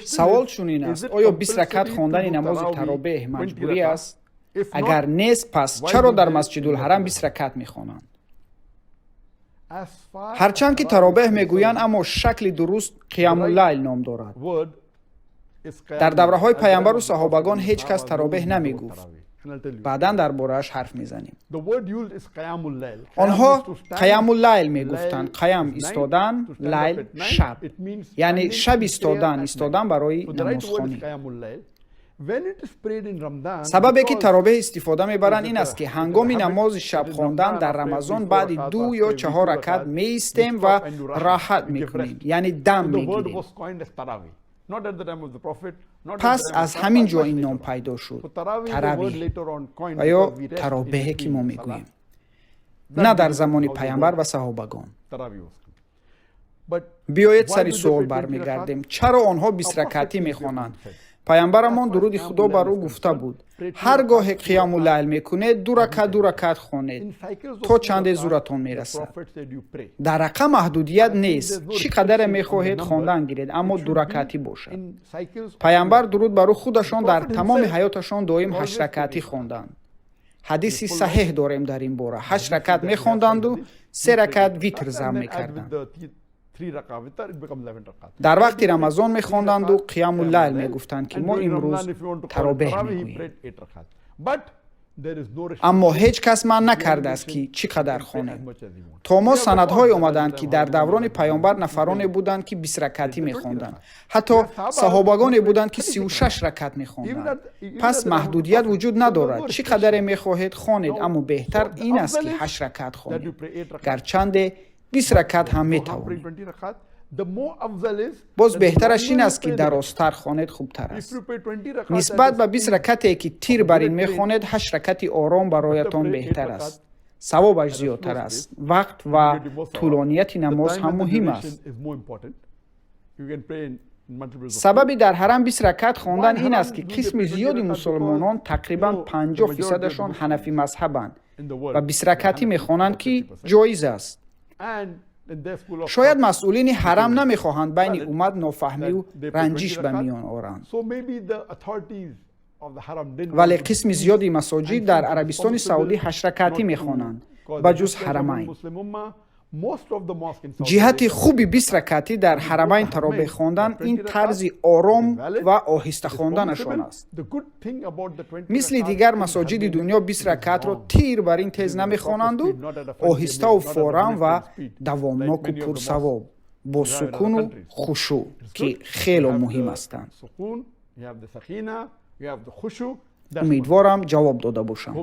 Савол чунин аст: оё 20 ракат хондани намози таробеҳ маҷбурӣ аст? Агар нест, пас чаро дар Масҷидулҳарам 20 ракат мехонанд? Ҳарчанд ки таробеҳ мегӯянд, аммо шакли дуруст қиямуллайл ном дорад. Дар давраҳои пайғамбару саҳобагон ҳеҷ кас таробеҳ намегуфт. Баъдан дар борааш ҳарф мезанем. Онҳо қаямуллайл мегуфтанд. Қаям — истодан, лайл — шаб, яъне шаб истодан, истодан барои намозхонӣ. Сабабе ки таробеҳ истифода мебаранд, ин аст, ки ҳангоми намози шаб хондан дар Рамазон баъди ду ё чаҳор ракат меистем ва роҳат мекунем, яъне дам мегирем. Пас аз ҳамин ҷо ин ном пайдо шуд — таравиҳ ва ё таробеҳе, ки мо мегӯем, на дар замони пайғамбар ва саҳобагон. Биёед, сари суол бармегардем: чаро онҳо бистракатӣ мехонанд? Пайғамбарамон, дуруди Худо бар ӯ, гуфта буд: «Ҳар гоҳе қиёмуллайл мекунед, ду ракат, ду ракат хонед, то чанде зӯратон мерасад». Дар рақам маҳдудият нест, чӣ қадаре мехоҳед, хондан гиред, аммо дуракатӣ бошад. Пайғамбар, дуруд бар ӯ, худашон дар тамоми ҳаёташон доим ҳаштракатӣ хонданд. Ҳадиси саҳеҳ дорем дар ин бора. Ҳашт ракат мехонданду се ракат витр зам мекарданд. Дар вақти Рамазон мехонданду қиямуллайл мегуфтанд, ки мо имрӯз таробеҳ мегӯем. Аммо ҳеҷ кас манъ накардааст, ки чӣ қадар хонем. То мо санадҳое омаданд, ки дар даврони Паёмбар нафароне буданд, ки бистракатӣ мехонданд, ҳатто саҳобагоне буданд, ки 36 ракат мехонданд. Пас маҳдудият вуҷуд надорад. Чӣ қадаре мехоҳед, хонед, аммо беҳтар ин аст, ки ҳашт ракат хонед, гарчанде 20 ракат ҳам метавонед. Боз беҳтараш ин аст, ки дарозтар хонед, хубтар аст. Нисбат ба 20 ракате, ки тир бар ин мехонед, ҳашт ракати ором бароятон беҳтар аст, савобаш зиёдтар аст. Вақт ва тӯлонияти намоз ҳам муҳим аст. Сабаби дар ҳарам 20 ракат хондан ин аст, ки қисми зиёди мусулмонон, тақрибан 50 фисадашон, ҳанафӣ мазҳабанд ва бистракатӣ мехонанд, ки ҷоиз аст. Шояд масъулини ҳарам намехоҳанд байни уммат нофаҳмию ранҷиш ба миён оранд, вале қисми зиёди масоҷид дар Арабистони Саудӣ ҳаштракатӣ мехонанд, ба ҷуз Ҳарамайн. Ҷиҳати хуби бистракатӣ дар Ҳарамайн таробеҳ хондан ин тарзи ором ва оҳиста хонданашон аст. Мисли дигар масоҷиди дунё бист ракатро тир бар ин тез намехонанду оҳиставу форам ва давомноку пурсавоб, бо сукуну хушӯъ, ки хело муҳим ҳастанд. Умедворам, ҷавоб дода бошам.